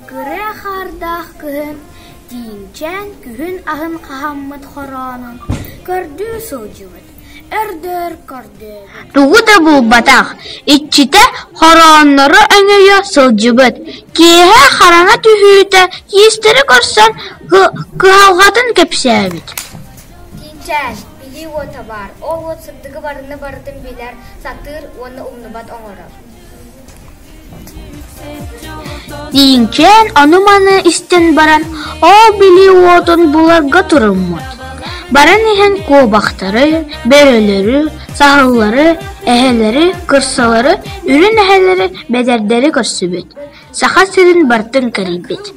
Кырыа хаардаах кыһын Тииҥчээн күһүн аһын хаһаммыт хороонун көрдүү сылдьыбыт, өр-дөр көрдөөбүт. Тугу да булбатах, иччитэ хорооннору өҥөйө сылдьыбыт, киэһэ хараҥа түһүүтэ киистэри көрсөн кыһалҕатын кэпсээбит. Тииҥчээн, билии уота баар, ол уот сырдыгы барыны барытын билэр, сатыыр уонна умнубат оҥорор. Тииҥчээн ону-маны истэн баран, ол билии уотун буларга туруммут. Баран иһэн куобахтары, бөрөлөрү, саһыллары, эһэлэри, кырсалары, үрүн эһэлэри, бэдэрдэри көрсүбүт, Саха сирин барытын кэрийбит.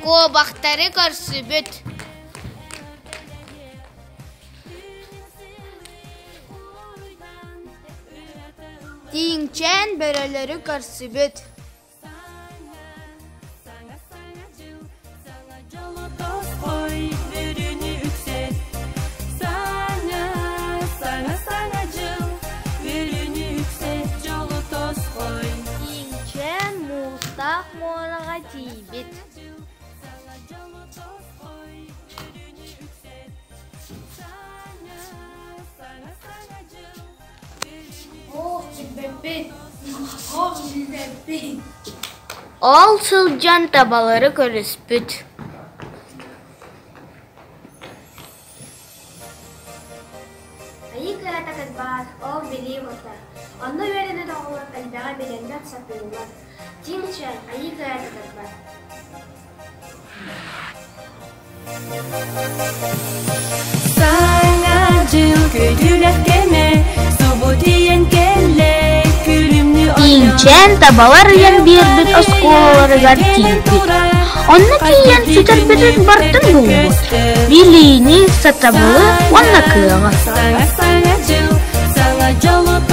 Куобахтары көрсүбүт. Тииҥчээн бөрөлөрү көрсүбүт. Тииҥчээн муустаах муораҕа тиийбит. Ол сылдьан табалары көрүспүт. Айыы кыһата кырбаат, ол билии уота. Онно үөрэнэр оҕолор элбэҕи билэннэр сатыыллар. Тиҥчэ айыы кыһата кырбат. Саҥа дьыл көтүлэх кэмэ субу тиийэн кэллэ күлүмнүү Тииҥчээн табалар ыйан биэрбит оскуолаларыгар тиийбит. Онно тиийэн сүтэрбитин барытын булбут. Билиини, сатабылы уонна кыаҕы. Саҥа саҥа дьыл, саҥа дьолу.